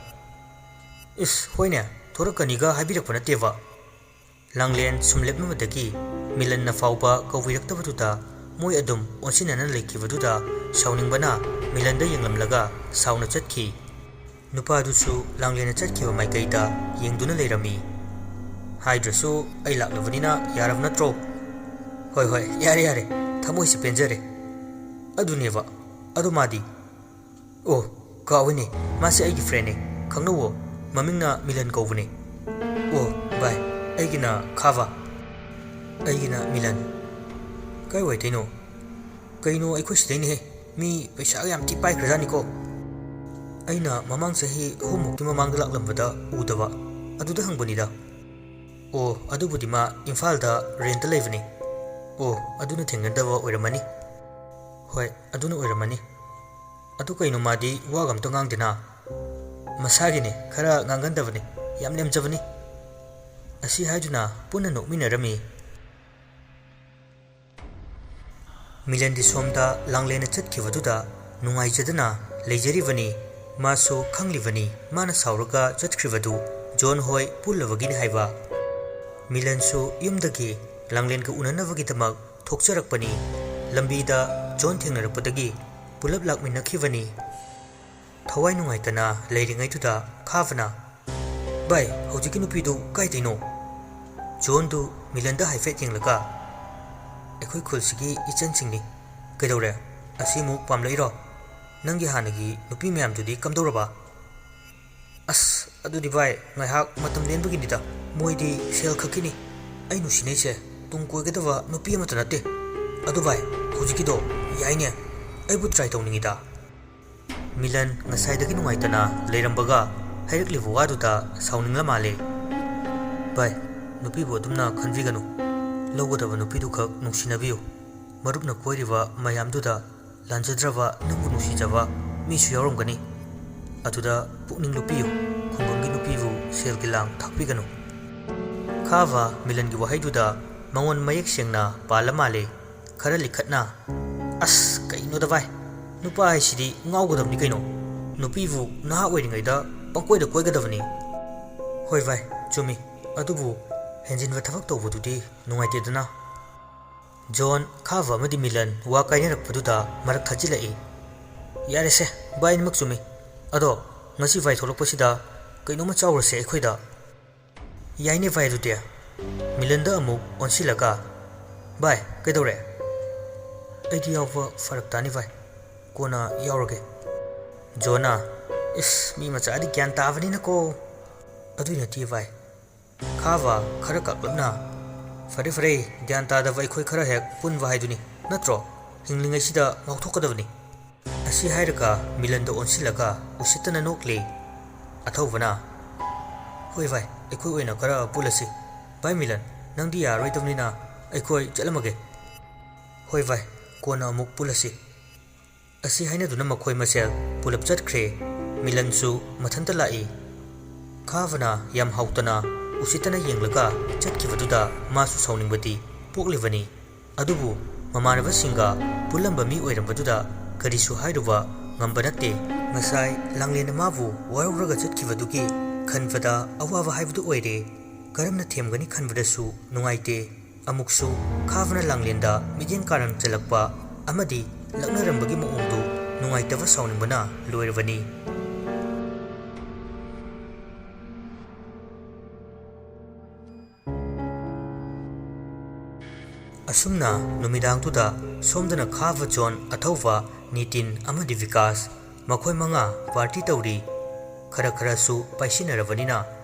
"ꯏꯁ, ꯍꯣꯏꯅꯦ, ꯊꯣꯔꯛꯀꯅꯤꯒ ꯍꯥꯏꯕꯤꯔꯛꯄ ꯅꯠꯇꯦꯕ꯫" ꯂꯥꯡꯂꯦꯟ ꯁꯨꯝ ꯂꯦꯞꯂꯝꯕꯗꯒꯤ ꯃꯤꯂꯟꯅ ꯐꯥꯎꯕ ꯀꯧꯕꯤꯔꯛꯇꯕꯗꯨꯗ ꯃꯣꯏ ꯑꯗꯨꯝ ꯑꯣꯟꯁꯤꯟꯅꯅ ꯂꯩꯈꯤꯕꯗꯨꯗ ꯁꯥꯎꯅꯤꯡꯕꯅ ꯃꯤꯂꯟꯗ ꯌꯦꯡꯂꯝꯂꯒ ꯁꯥꯎꯅ ꯆꯠꯈꯤ꯫ ꯅꯨꯄꯥꯗꯨꯁꯨ ꯂꯥꯡꯂꯦꯟꯅ ꯆꯠꯈꯤꯕ ꯃꯥꯏꯀꯩꯗ ꯌꯦꯡꯗꯨꯅ ꯂꯩꯔꯝꯃꯤ꯫ "ꯍꯥꯏꯗ꯭ꯔꯁꯨ ꯑꯩ ꯂꯥꯛꯂꯕꯅꯤꯅ ꯌꯥꯔꯕ ꯅꯠꯇ꯭ꯔꯣ?" "ꯍꯣꯏ ꯍꯣꯏ, ꯌꯥꯔꯦ ꯌꯥꯔꯦ, ꯊꯃꯣꯏꯁꯦ ꯄꯦꯟꯖꯔꯦ꯫ ꯑꯗꯨꯅꯦꯕ, ꯑꯗꯣ ꯃꯥꯗꯤ?" "ꯑꯣ, ꯀꯥꯎꯏꯅꯦ, ꯃꯥꯁꯦ ꯑꯩꯒꯤ ꯐ꯭ꯔꯦꯟꯅꯦ, ꯈꯪꯅꯧꯋꯣ, ꯃꯃꯤꯡꯅ ꯃꯤꯂꯟ ꯀꯧꯕꯅꯦ꯫" "ꯑꯣ ꯚꯥꯏ, ꯑꯩꯒꯤꯅ ꯈꯥꯕ꯫" "ꯑꯩꯒꯤꯅ ꯃꯤꯂꯟ꯫ ꯀꯥꯏ ꯋꯥꯏꯗꯩꯅꯣ? ꯀꯩꯅꯣ, ꯑꯩꯈꯣꯏ ꯁꯤꯗꯩꯅꯦꯍꯦ, ꯃꯤ ꯄꯩꯁꯥꯒ ꯌꯥꯝ ꯊꯤ ꯄꯥꯏꯈ꯭ꯔꯖꯥꯠꯅꯤꯀꯣ꯫ ꯑꯩꯅ ꯃꯃꯥꯡ ꯆꯍꯤ ꯑꯍꯨꯝꯃꯨꯛꯀꯤ ꯃꯃꯥꯡꯗ ꯂꯥꯛꯂꯝꯕꯗ ꯎꯗꯕ, ꯑꯗꯨꯗ ꯍꯪꯕꯅꯤꯗ꯫" "ꯑꯣ, ꯑꯗꯨꯕꯨꯗꯤ ꯃꯥ ꯏꯝꯐꯥꯜꯗ ꯔꯦꯟꯇ ꯂꯩꯕꯅꯤ꯫" "ꯑꯣ, ꯑꯗꯨꯅ ꯊꯦꯡꯅꯗꯕ ꯑꯣꯏꯔꯝꯃꯅꯤ꯫" "ꯍꯣꯏ, ꯑꯗꯨꯅ ꯑꯣꯏꯔꯝꯃꯅꯤ꯫ ꯑꯗꯨ ꯀꯩꯅꯣ, ꯃꯥꯗꯤ ꯋꯥꯒ ꯑꯝꯇ ꯉꯥꯡꯗꯦꯅ?" "ꯃꯁꯥꯒꯤꯅꯤ, ꯈꯔ ꯉꯥꯡꯒꯟꯗꯕꯅꯤ, ꯌꯥꯝ ꯂꯦꯝꯖꯕꯅꯤ꯫" ꯑꯁꯤ ꯍꯥꯏꯗꯨꯅ ꯄꯨꯟꯅ ꯅꯣꯛꯃꯤꯟꯅꯔꯝꯃꯤ꯫ ꯃꯤꯂꯟꯗꯤ ꯁꯣꯝꯗ ꯂꯥꯡꯂꯦꯟꯅ ꯆꯠꯈꯤꯕꯗꯨꯗ ꯅꯨꯡꯉꯥꯏꯖꯗꯅ ꯂꯩꯖꯔꯤꯕꯅꯤ꯫ ꯃꯥꯁꯨ ꯈꯪꯂꯤꯕꯅꯤ ꯃꯥꯅ ꯁꯥꯎꯔꯒ ꯆꯠꯈ꯭ꯔꯤꯕꯗꯨ ꯖꯣꯟ ꯍꯣꯏ ꯄꯨꯜꯂꯕꯒꯤꯅꯤ ꯍꯥꯏꯕ꯫ ꯃꯤꯂꯟꯁꯨ ꯌꯨꯝꯗꯒꯤ ꯂꯥꯡꯂꯦꯟꯒ ꯎꯅꯅꯕꯒꯤꯗꯃꯛ ꯊꯣꯛꯆꯔꯛꯄꯅꯤ꯫ ꯂꯝꯕꯤꯗ ꯖꯣꯟ ꯊꯦꯡꯅꯔꯛꯄꯗꯒꯤ ꯄꯨꯂꯞ ꯂꯥꯛꯃꯤꯟꯅꯈꯤꯕꯅꯤ꯫ ꯊꯋꯥꯏ ꯅꯨꯡꯉꯥꯏꯇꯅ ꯂꯩꯔꯤꯉꯩꯗꯨꯗ ꯈꯥꯕꯅ, "ꯚꯥꯏ, ꯍꯧꯖꯤꯛꯀꯤ ꯅꯨꯄꯤꯗꯨ ꯀꯥꯏꯗꯩꯅꯣ?" ꯖꯣꯟꯗꯨ ꯃꯤꯂꯟꯗ ꯍꯥꯏꯐꯦꯠ ꯌꯦꯡꯂꯒ, "ꯑꯩꯈꯣꯏ ꯈꯨꯜꯁꯤꯒꯤ ꯏꯆꯟꯁꯤꯡꯅꯤ꯫ ꯀꯩꯗꯧꯔꯦ? ꯑꯁꯤꯃꯨꯛ ꯄꯥꯝꯂꯛꯏꯔꯣ? ꯅꯪꯒꯤ ꯍꯥꯟꯅꯒꯤ ꯅꯨꯄꯤ ꯃꯌꯥꯝꯗꯨꯗꯤ ꯀꯝꯗꯧꯔꯕ?" "ꯑꯁ, ꯑꯗꯨꯗꯤ ꯚꯥꯏ, ꯉꯥꯏꯍꯥꯛ ꯃꯇꯝ ꯂꯦꯟꯕꯒꯤꯅꯤꯗ꯫ ꯃꯣꯏꯗꯤ ꯁꯦꯜ ꯈꯛꯀꯤꯅꯤ꯫ ꯑꯩ ꯅꯨꯡꯁꯤꯅꯩꯁꯦ ꯇꯨꯡ ꯀꯣꯏꯒꯗꯕ ꯅꯨꯄꯤ ꯑꯃꯠꯇ ꯅꯠꯇꯦ꯫ ꯑꯗꯨ ꯚꯥꯏ, ꯍꯧꯖꯤꯛꯀꯤꯗꯣ ꯌꯥꯏꯅꯦ꯫ ꯑꯩꯕꯨ try ꯇꯧꯅꯤꯡꯉꯤꯗ꯫" ꯃꯤꯂꯟ ꯉꯁꯥꯏꯗꯒꯤ ꯅꯨꯡꯉꯥꯏꯇꯅ ꯂꯩꯔꯝꯕꯒ ꯍꯥꯏꯔꯛꯂꯤꯕ ꯋꯥꯗꯨꯗ ꯁꯥꯎꯅꯤꯡꯂ ꯃꯥꯜꯂꯦ꯫ "ꯚꯥꯏ, ꯅꯨꯄꯤꯕꯨ ꯑꯗꯨꯝꯅ ꯈꯟꯕꯤꯒꯅꯨ꯫ ꯂꯧꯒꯗꯕ ꯅꯨꯄꯤꯗꯨꯈꯛ ꯅꯨꯡꯁꯤꯅꯕꯤꯌꯨ꯫ ꯃꯔꯨꯞꯅ ꯀꯣꯏꯔꯤꯕ ꯃꯌꯥꯝꯗꯨꯗ ꯂꯥꯟꯖꯗ꯭ꯔꯕ ꯅꯪꯕꯨ ꯅꯨꯡꯁꯤꯖꯕ ꯃꯤꯁꯨ ꯌꯥꯎꯔꯝꯒꯅꯤ꯫ ꯑꯗꯨꯗ ꯄꯨꯛꯅꯤꯡ ꯂꯨꯞꯄꯤꯌꯨ꯫ ꯈꯨꯡꯒꯪꯒꯤ ꯅꯨꯄꯤꯕꯨ ꯁꯦꯜꯒꯤ ꯂꯥꯡ ꯊꯥꯛꯄꯤꯒꯅꯨ꯫" ꯈꯥꯕ ꯃꯤꯂꯟꯒꯤ ꯋꯥꯍꯩꯗꯨꯗ ꯃꯉꯣꯟ ꯃꯌꯦꯛ ꯁꯦꯡꯅ ꯄꯥꯜꯂ ꯃꯥꯜꯂꯦ꯫ ꯈꯔ ꯂꯤꯈꯠꯅ, "ꯑꯁ, ꯀꯩꯅꯣꯗ ꯚꯥꯏ, ꯅꯨꯄꯥ ꯍꯥꯏꯁꯤꯗꯤ ꯉꯥꯎꯒꯗꯕꯅꯤ ꯀꯩꯅꯣ꯫ ꯅꯨꯄꯤꯕꯨ ꯅꯍꯥ ꯑꯣꯏꯔꯤꯉꯩꯗ ꯄꯪꯀꯣꯏꯗ ꯀꯣꯏꯒꯗꯕꯅꯤ꯫" "ꯍꯣꯏ ꯚꯥꯏ, ꯆꯨꯝꯃꯤ꯫ ꯑꯗꯨꯕꯨ ꯍꯦꯟꯖꯤꯟꯕ ꯊꯕꯛ ꯇꯧꯕꯗꯨꯗꯤ ꯅꯨꯡꯉꯥꯏꯇꯦꯗꯅ꯫" ꯖꯣꯟ ꯈꯥꯕ ꯑꯃꯗꯤ ꯃꯤꯂꯟ ꯋꯥ ꯀꯥꯏꯅꯔꯛꯄꯗꯨꯗ ꯃꯔꯛ ꯊꯠꯆꯤꯜꯂꯛꯏ꯫ "ꯌꯥꯔꯦꯁꯦ, ꯚꯥꯏ ꯑꯅꯤꯃꯛ ꯆꯨꯝꯃꯤ꯫ ꯑꯗꯣ ꯉꯁꯤ ꯚꯥꯏ ꯊꯣꯛꯂꯛꯄꯁꯤꯗ ꯀꯩꯅꯣꯝꯃ ꯆꯥꯎꯔꯁꯦ ꯑꯩꯈꯣꯏꯗ꯫" "ꯌꯥꯏꯅꯦ ꯚꯥꯏ, ꯑꯗꯨꯗꯤ꯫" ꯃꯤꯂꯟꯗ ꯑꯃꯨꯛ ꯑꯣꯟꯁꯤꯜꯂꯒ, "ꯚꯥꯏ, ꯀꯩꯗꯧꯔꯦ?" "ꯑꯩꯗꯤ ꯌꯥꯎꯕ ꯐꯔꯛ ꯇꯥꯅꯤ ꯚꯥꯏ, ꯀꯣꯟꯅ ꯌꯥꯎꯔꯒꯦ꯫" ꯖꯣꯟꯅ, "ꯏꯁ, ꯃꯤ ꯃꯆꯥꯗꯤ ꯒ꯭ꯌꯥꯟ ꯇꯥꯕꯅꯤꯅꯀꯣ꯫" "ꯑꯗꯨꯏ ꯅꯠꯇꯦ ꯚꯥꯏ꯫" ꯈꯥꯕ ꯈꯔ ꯀꯥꯛꯂꯞꯅ, "ꯐꯔꯦ ꯐꯔꯦ, ꯒ꯭ꯌꯥꯟ ꯇꯥꯗꯕ ꯑꯩꯈꯣꯏ ꯈꯔ ꯍꯦꯛ ꯄꯨꯟꯕ ꯍꯥꯏꯗꯨꯅꯤ, ꯅꯠꯇ꯭ꯔꯣ? ꯍꯤꯡꯂꯤꯉꯩꯁꯤꯗ ꯉꯥꯎꯊꯣꯛꯀꯗꯕꯅꯤ꯫" ꯑꯁꯤ ꯍꯥꯏꯔꯒ ꯃꯤꯂꯟꯗ ꯑꯣꯟꯁꯤꯜꯂꯒ ꯎꯁꯤꯠꯇꯅ ꯅꯣꯛꯂꯦ꯫ ꯑꯊꯧꯕꯅ, "ꯍꯣꯏ ꯚꯥꯏ, ꯑꯩꯈꯣꯏ ꯑꯣꯏꯅ ꯈꯔ ꯄꯨꯜꯂꯁꯤ꯫ ꯚꯥꯏ ꯃꯤꯂꯟ, ꯅꯪꯗꯤ ꯌꯥꯔꯔꯣꯏꯗꯕꯅꯤꯅ ꯑꯩꯈꯣꯏ ꯆꯠꯂꯝꯃꯒꯦ꯫" "ꯍꯣꯏ ꯚꯥꯏ, ꯀꯣꯟꯅ ꯑꯃꯨꯛ ꯄꯨꯜꯂꯁꯤ꯫" ꯑꯁꯤ ꯍꯥꯏꯅꯗꯨꯅ ꯃꯈꯣꯏ ꯃꯁꯦꯜ ꯄꯨꯂꯞ ꯆꯠꯈ꯭ꯔꯦ꯫ ꯃꯤꯂꯟꯁꯨ ꯃꯊꯟꯇ ꯂꯥꯛꯏ꯫ ꯈꯥꯕꯅ ꯌꯥꯝ ꯍꯥꯎꯇꯅ ꯎꯁꯤꯠꯇꯅ ꯌꯦꯡꯂꯒ ꯆꯠꯈꯤꯕꯗꯨꯗ ꯃꯥꯁꯨ ꯁꯥꯎꯅꯤꯡꯕꯗꯤ ꯄꯣꯛꯂꯤꯕꯅꯤ꯫ ꯑꯗꯨꯕꯨ ꯃꯃꯥꯟꯅꯕꯁꯤꯡꯒ ꯄꯨꯜꯂꯝꯕ ꯃꯤ ꯑꯣꯏꯔꯝꯕꯗꯨꯗ ꯀꯔꯤꯁꯨ ꯍꯥꯏꯔꯨꯕ ꯉꯝꯕ ꯅꯠꯇꯦ꯫ ꯉꯁꯥꯏ ꯂꯥꯡꯂꯦꯟꯅ ꯃꯥꯕꯨ ꯋꯥꯔꯧꯔꯒ ꯆꯠꯈꯤꯕꯗꯨꯒꯤ ꯈꯟꯕꯗ ꯑꯋꯥꯕ ꯍꯥꯏꯕꯗꯨ ꯑꯣꯏꯔꯦ꯫ ꯀꯔꯝꯅ ꯊꯦꯝꯒꯅꯤ ꯈꯟꯕꯗꯁꯨ ꯅꯨꯡꯉꯥꯏꯇꯦ꯫ ꯑꯃꯨꯛꯁꯨ ꯈꯥꯕꯅ ꯂꯥꯡꯂꯦꯟꯗ ꯃꯤꯠꯌꯦꯡ ꯀꯥꯔꯟ ꯆꯜꯂꯛꯄ ꯑꯃꯗꯤ ꯂꯛꯅꯔꯝꯕꯒꯤ ꯃꯑꯣꯡꯗꯨ ꯅꯨꯡꯉꯥꯏꯇꯕ ꯁꯥꯎꯅꯤꯡꯕꯅ ꯂꯣꯏꯔꯕꯅꯤ꯫ ꯑꯁꯨꯝꯅ ꯅꯨꯃꯤꯗꯥꯡꯗꯨꯗ ꯁꯣꯝꯗꯅ ꯈꯥꯕ, ꯖꯣꯟ, ꯑꯊꯧꯕ, ꯅꯤꯇꯤꯟ ꯑꯃꯗꯤ ꯕꯤꯀꯥꯁ, ꯃꯈꯣꯏ ꯃꯉꯥ ꯄꯥꯔꯇꯤ ꯇꯧꯔꯤ꯫ ꯈꯔ ꯈꯔꯁꯨ ꯄꯥꯏꯁꯤꯟꯅꯔꯕꯅꯤꯅ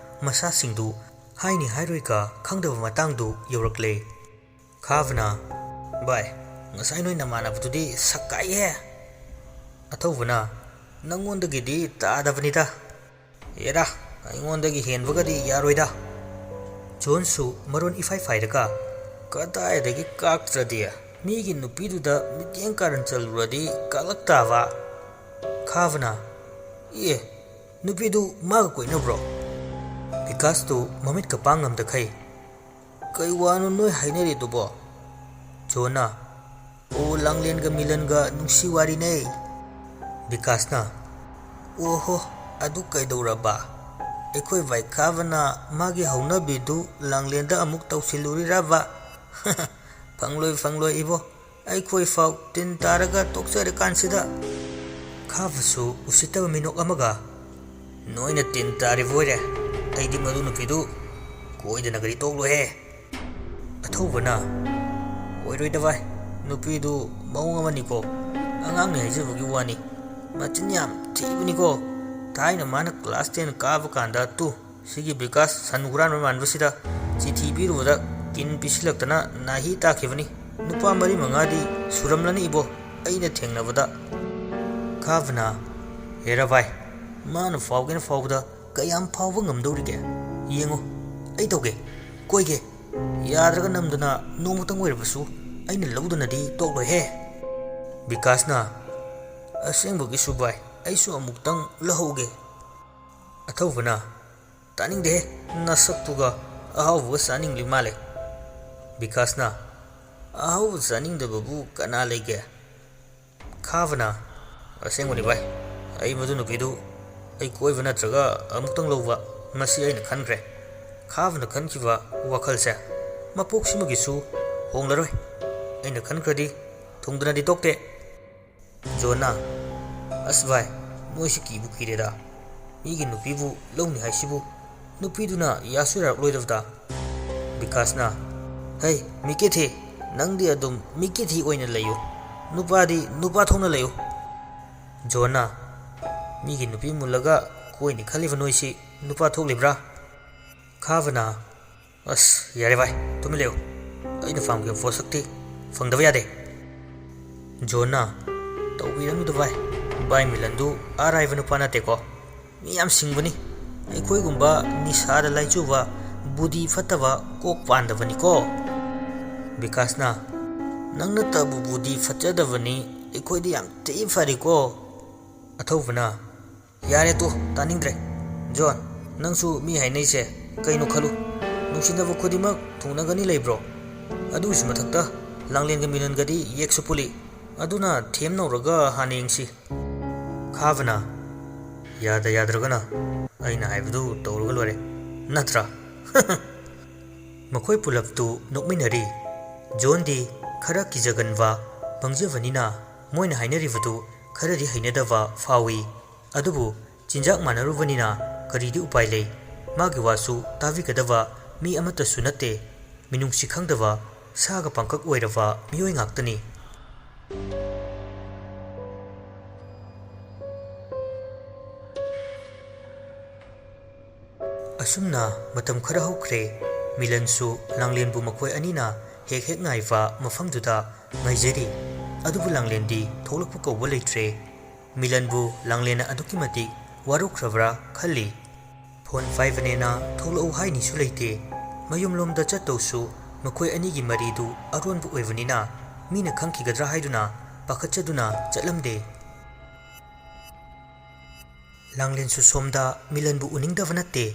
ꯃꯁꯥꯁꯤꯡꯗꯨ ꯍꯥꯏꯅꯤ ꯍꯥꯏꯔꯣꯏꯒ ꯈꯪꯗꯕ ꯃꯇꯥꯡꯗꯨ ꯌꯧꯔꯛꯂꯦ꯫ ꯈꯥꯕꯅ, "ꯚꯥꯏ, ꯉꯁꯥꯏ ꯅꯣꯏ ꯅꯃꯥꯟꯅꯕꯗꯨꯗꯤ ꯁꯛ ꯀꯥꯛꯏꯍꯦ!" ꯑꯊꯧꯕꯅ, "ꯅꯪꯉꯣꯟꯗꯒꯤꯗꯤ ꯇꯥꯗꯕꯅꯤꯗ꯫ ꯑꯦꯔꯥ, ꯑꯩꯉꯣꯟꯗꯒꯤ ꯍꯦꯟꯕꯒꯗꯤ ꯌꯥꯔꯣꯏꯗ꯫" ꯖꯣꯟꯁꯨ ꯃꯔꯣꯟ ꯏꯐꯥꯏ ꯐꯥꯏꯔꯒ, "ꯀꯗꯥꯏꯗꯒꯤ ꯀꯥꯛꯇ꯭ꯔꯗꯤ? ꯃꯤꯒꯤ ꯅꯨꯄꯤꯗꯨꯗ ꯃꯤꯠꯌꯦꯡ ꯀꯥꯔꯟ ꯆꯜꯂꯨꯔꯗꯤ ꯀꯥꯛꯂꯛ ꯇꯥꯕ꯫" ꯈꯥꯕꯅ, "ꯑꯦ, ꯅꯨꯄꯤꯗꯨ ꯃꯥꯒ ꯀꯣꯏꯅꯕ꯭ꯔꯣ?" ꯕꯤꯀꯥꯁꯇꯨ ꯃꯃꯤꯠꯀ ꯄꯥꯡ ꯉꯝꯗꯈꯩ, "ꯀꯩ ꯋꯥꯅꯣ ꯅꯣꯏ ꯍꯥꯏꯅꯔꯤꯗꯨꯕꯣ?" ꯖꯣꯟꯅ, "ꯑꯣ, ꯂꯥꯡꯂꯦꯟꯒ ꯃꯤꯂꯟꯒ ꯅꯨꯡꯁꯤ ꯋꯥꯔꯤꯅꯦ꯫" ꯕꯤꯀꯥꯁꯅ, "ꯑꯣꯍꯣ, ꯑꯗꯨ ꯀꯩꯗꯧꯔꯕ? ꯑꯩꯈꯣꯏ ꯚꯥꯏ ꯈꯥꯕꯅ ꯃꯥꯒꯤ ꯍꯧꯅꯕꯤꯗꯨ ꯂꯥꯡꯂꯦꯟꯗ ꯑꯃꯨꯛ ꯇꯧꯁꯤꯜꯂꯨꯔꯤꯔꯕ? ꯐꯪꯂꯣꯏ, ꯐꯪꯂꯣꯏ ꯏꯕꯣ, ꯑꯩꯈꯣꯏ ꯐꯥꯎ ꯇꯤꯟ ꯇꯥꯔꯒ ꯇꯣꯛꯆꯔꯀꯥꯟꯁꯤꯗ꯫" ꯈꯥꯕꯁꯨ ꯎꯁꯤꯠꯇꯕ ꯃꯤꯅꯣꯛ ꯑꯃꯒ, "ꯅꯣꯏꯅ ꯇꯤꯟ ꯇꯥꯔꯤꯕ ꯑꯣꯏꯔꯦ, ꯑꯩꯗꯤ ꯃꯗꯨ ꯅꯨꯄꯤꯗꯨ ꯀꯣꯏꯗꯅꯒꯗꯤ ꯇꯣꯛꯂꯣꯏꯍꯦ꯫" ꯑꯊꯧꯕꯅ, "ꯑꯣꯏꯔꯣꯏꯗ ꯚꯥꯏ, ꯅꯨꯄꯤꯗꯨ ꯃꯑꯣꯡ ꯑꯃꯅꯤꯀꯣ, ꯑꯉꯥꯡꯅꯤ ꯍꯥꯏꯖꯕꯒꯤ ꯋꯥꯅꯤ, ꯃꯆꯤꯟ ꯌꯥꯝ ꯊꯤꯕꯅꯤꯀꯣ꯫ ꯊꯥꯏꯅ ꯃꯥꯅ class ten ꯀꯥꯕ ꯀꯥꯟꯗ ꯇꯨ, ꯁꯤꯒꯤ ꯕꯤꯀꯥꯁ ꯁꯟ ꯍꯨꯔꯥꯟꯕ ꯃꯥꯟꯕꯁꯤꯗ ꯆꯤꯊꯤ ꯄꯤꯔꯨꯕꯗ ꯀꯤꯟ ꯄꯤꯁꯤꯜꯂꯛꯇꯅ ꯅꯥꯍꯤ ꯇꯥꯈꯤꯕꯅꯤ꯫ ꯅꯨꯄꯥ ꯃꯔꯤ ꯃꯉꯥꯗꯤ ꯁꯨꯔꯝꯂꯅꯤ ꯏꯕꯣ, ꯑꯩꯅ ꯊꯦꯡꯅꯕꯗ꯫" ꯈꯥꯕꯅ, "ꯍꯦꯔꯥ ꯚꯥꯏ, ꯃꯥꯅ ꯐꯥꯎꯒꯦꯅ ꯐꯥꯎꯕꯗ ꯀꯌꯥꯝ ꯐꯥꯎꯕ ꯉꯝꯗꯧꯔꯤꯒꯦ? ꯌꯦꯡꯉꯨ, ꯑꯩ ꯇꯧꯒꯦ, ꯀꯣꯏꯒꯦ꯫ ꯌꯥꯗ꯭ꯔꯒ ꯅꯝꯗꯅ ꯅꯣꯡꯃꯇꯪ ꯑꯣꯏꯔꯕꯁꯨ ꯑꯩꯅ ꯂꯧꯗꯅꯗꯤ ꯇꯣꯛꯂꯣꯏꯍꯦ꯫" ꯕꯤꯀꯥꯁꯅ, "ꯑꯁꯦꯡꯕꯒꯤꯁꯨ ꯚꯥꯏ, ꯑꯩꯁꯨ ꯑꯃꯨꯛꯇꯪ ꯂꯧꯍꯧꯒꯦ꯫" ꯑꯊꯧꯕꯅ, "ꯇꯥꯅꯤꯡꯗꯦꯍꯦ, ꯅꯁꯛꯇꯨꯒ ꯑꯍꯥꯎꯕꯒ ꯆꯥꯅꯤꯡꯂꯤ ꯃꯥꯜꯂꯦ꯫" ꯕꯤꯀꯥꯁꯅ, "ꯑꯍꯥꯎꯕ ꯆꯥꯅꯤꯡꯗꯕꯕꯨ ꯀꯅꯥ ꯂꯩꯒꯦ?" ꯈꯥꯕꯅ, "ꯑꯁꯦꯡꯕꯅꯤ ꯚꯥꯏ, ꯑꯩ ꯃꯗꯨ ꯅꯨꯄꯤꯗꯨ ꯑꯩ ꯀꯣꯏꯕ ꯅꯠꯇ꯭ꯔꯒ ꯑꯃꯨꯛꯇꯪ ꯂꯧꯕ, ꯃꯁꯤ ꯑꯩꯅ ꯈꯟꯈ꯭ꯔꯦ꯫ ꯈꯥꯕꯅ ꯈꯟꯈꯤꯕ ꯋꯥꯈꯜꯁꯦ ꯃꯄꯣꯛꯁꯤꯃꯒꯤꯁꯨ ꯍꯣꯡꯂꯔꯣꯏ꯫ ꯑꯩꯅ ꯈꯟꯈ꯭ꯔꯗꯤ ꯊꯨꯡꯗꯅꯗꯤ ꯇꯣꯛꯇꯦ꯫" ꯖꯣꯟꯅ, ꯑꯁ ꯚꯥꯏ, ꯅꯣꯏꯁꯤ ꯀꯤꯕꯨ ꯀꯤꯔꯦꯗ꯫ ꯃꯤꯒꯤ ꯅꯨꯄꯤꯕꯨ ꯂꯧꯅꯤ ꯍꯥꯏꯁꯤꯕꯨ ꯅꯨꯄꯤꯗꯨꯅ ꯌꯥꯁꯨ ꯌꯥꯔꯛꯂꯣꯏꯗꯕꯗ꯫ ꯕꯤꯀꯥꯁꯅ, "ꯍꯩ, ꯃꯤꯀꯦꯊꯤ, ꯅꯪꯗꯤ ꯑꯗꯨꯝ ꯃꯤꯀꯦꯊꯤ ꯑꯣꯏꯅ ꯂꯩꯌꯨ꯫ ꯅꯨꯄꯥꯗꯤ ꯅꯨꯄꯥ ꯊꯣꯛꯅ ꯂꯩꯌꯨ꯫" ꯖꯣꯟꯅ, "ꯃꯤꯒꯤ ꯅꯨꯄꯤ ꯃꯨꯜꯂꯒ ꯀꯣꯏꯅꯤ ꯈꯜꯂꯤꯕ ꯅꯣꯏꯁꯤ ꯅꯨꯄꯥ ꯊꯣꯛꯂꯤꯕ꯭ꯔꯥ?" ꯈꯥꯕꯅ, "ꯑꯁ, ꯌꯥꯔꯦ ꯚꯥꯏ, ꯇꯨꯃꯤꯟ ꯂꯩꯌꯨ꯫ ꯑꯩꯅ ꯄꯥꯝꯈꯤꯕ ꯄꯣꯠꯁꯛꯇꯤ ꯐꯪꯗꯕ ꯌꯥꯗꯦ꯫" ꯖꯣꯟꯅ, "ꯇꯧꯕꯤꯔꯅꯨꯗ ꯚꯥꯏ꯫ ꯚꯥꯏ ꯃꯤꯂꯟꯗꯨ ꯑꯔꯥꯏꯕ ꯅꯨꯄꯥ ꯅꯠꯇꯦꯀꯣ꯫ ꯃꯤ ꯌꯥꯝ ꯁꯤꯡꯕꯅꯤ꯫ ꯑꯩꯈꯣꯏꯒꯨꯝꯕ ꯅꯤꯁꯥꯗ ꯂꯥꯏꯆꯨꯕ, ꯕꯨꯙꯤ ꯐꯠꯇꯕ, ꯀꯣꯛ ꯄꯥꯟꯗꯕꯅꯤꯀꯣ꯫" ꯕꯤꯀꯥꯁꯅ, "ꯅꯪ ꯅꯠꯇꯕꯨ ꯕꯨꯙꯤ ꯐꯠꯆꯗꯕꯅꯤ, ꯑꯩꯈꯣꯏꯗꯤ ꯌꯥꯝ ꯊꯤ ꯐꯔꯤꯀꯣ꯫" ꯑꯊꯧꯕꯅ, "ꯌꯥꯔꯦ ꯇꯣ, ꯇꯥꯅꯤꯡꯗ꯭ꯔꯦ꯫ ꯖꯣꯟ, ꯅꯪꯁꯨ ꯃꯤ ꯍꯥꯏꯅꯩꯁꯦ ꯀꯩꯅꯣ ꯈꯜꯂꯨ꯫ ꯅꯨꯡꯁꯤꯅꯕ ꯈꯨꯗꯤꯡꯃꯛ ꯊꯨꯡꯅꯒꯅꯤ ꯂꯩꯕ꯭ꯔꯣ? ꯑꯗꯨꯒꯤꯁꯨ ꯃꯊꯛꯇ ꯂꯥꯡꯂꯦꯟꯒ ꯃꯤꯂꯟꯒꯗꯤ ꯌꯦꯛꯁꯨ ꯄꯨꯜꯂꯤ꯫ ꯑꯗꯨꯅ ꯊꯦꯝ ꯅꯧꯔꯒ ꯍꯥꯟꯅ ꯌꯦꯡꯁꯤ꯫" ꯈꯥꯕꯅ, "ꯌꯥꯗ ꯌꯥꯗ꯭ꯔꯒꯅ ꯑꯩꯅ ꯍꯥꯏꯕꯗꯨ ꯇꯧꯔꯒ ꯂꯣꯏꯔꯦ, ꯅꯠꯇ꯭ꯔꯥ?" ꯃꯈꯣꯏ ꯄꯨꯂꯞꯇꯨ ꯅꯣꯛꯃꯤꯟꯅꯔꯤ꯫ ꯖꯣꯟꯗꯤ ꯈꯔ ꯀꯤꯖꯒꯟꯕ, ꯄꯪꯖꯕꯅꯤꯅ ꯃꯣꯏꯅ ꯍꯥꯏꯅꯔꯤꯕꯗꯨ ꯈꯔꯗꯤ ꯍꯩꯅꯗꯕ ꯐꯥꯎꯏ꯫ ꯑꯗꯨꯕꯨ ꯆꯤꯟꯖꯥꯛ ꯃꯥꯟꯅꯔꯨꯕꯅꯤꯅ ꯀꯔꯤꯗꯤ ꯎꯄꯥꯏ ꯂꯩ? ꯃꯥꯒꯤ ꯋꯥꯁꯨ ꯇꯥꯕꯤꯒꯗꯕ ꯃꯤ ꯑꯃꯠꯇꯁꯨ ꯅꯠꯇꯦ꯫ ꯃꯤꯅꯨꯡꯁꯤ ꯈꯪꯗꯕ, ꯁꯥꯒ ꯄꯪꯀꯛ ꯑꯣꯏꯔꯕ ꯃꯤꯑꯣꯏ ꯉꯥꯛꯇꯅꯤ꯫ ꯑꯁꯨꯝꯅ ꯃꯇꯝ ꯈꯔ ꯍꯧꯈ꯭ꯔꯦ꯫ ꯃꯤꯂꯟꯁꯨ ꯂꯥꯡꯂꯦꯟꯕꯨ ꯃꯈꯣꯏ ꯑꯅꯤꯅ ꯍꯦꯛ ꯍꯦꯛ ꯉꯥꯏꯕ ꯃꯐꯝꯗꯨꯗ ꯉꯥꯏꯖꯔꯤ꯫ ꯑꯗꯨꯕꯨ ꯂꯥꯡꯂꯦꯟꯗꯤ ꯊꯣꯛꯂꯛꯄ ꯀꯧꯕ ꯂꯩꯇ꯭ꯔꯦ꯫ ꯃꯤꯂꯟꯕꯨ ꯂꯥꯡꯂꯦꯟꯅ ꯑꯗꯨꯛꯀꯤ ꯃꯇꯤꯛ ꯋꯥꯔꯧꯈ꯭ꯔꯕ꯭ꯔꯥ ꯈꯜꯂꯤ꯫ ꯐꯣꯟ ꯄꯥꯏꯕꯅꯦꯅ ꯊꯣꯛꯂꯛꯎ ꯍꯥꯏꯅꯤꯁꯨ ꯂꯩꯇꯦ꯫ ꯃꯌꯨꯝꯂꯣꯝꯗ ꯆꯠꯇꯧꯁꯨ ꯃꯈꯣꯏ ꯑꯅꯤꯒꯤ ꯃꯔꯤꯗꯨ ꯑꯔꯣꯟꯕ ꯑꯣꯏꯕꯅꯤꯅ ꯃꯤꯅ ꯈꯪꯈꯤꯒꯗ꯭ꯔꯥ ꯍꯥꯏꯗꯨꯅ ꯄꯥꯈꯠꯆꯗꯨꯅ ꯆꯠꯂꯝꯗꯦ꯫ ꯂꯥꯡꯂꯦꯟꯁꯨ ꯁꯣꯝꯗ ꯃꯤꯂꯟꯕꯨ ꯎꯅꯤꯡꯗꯕ ꯅꯠꯇꯦ꯫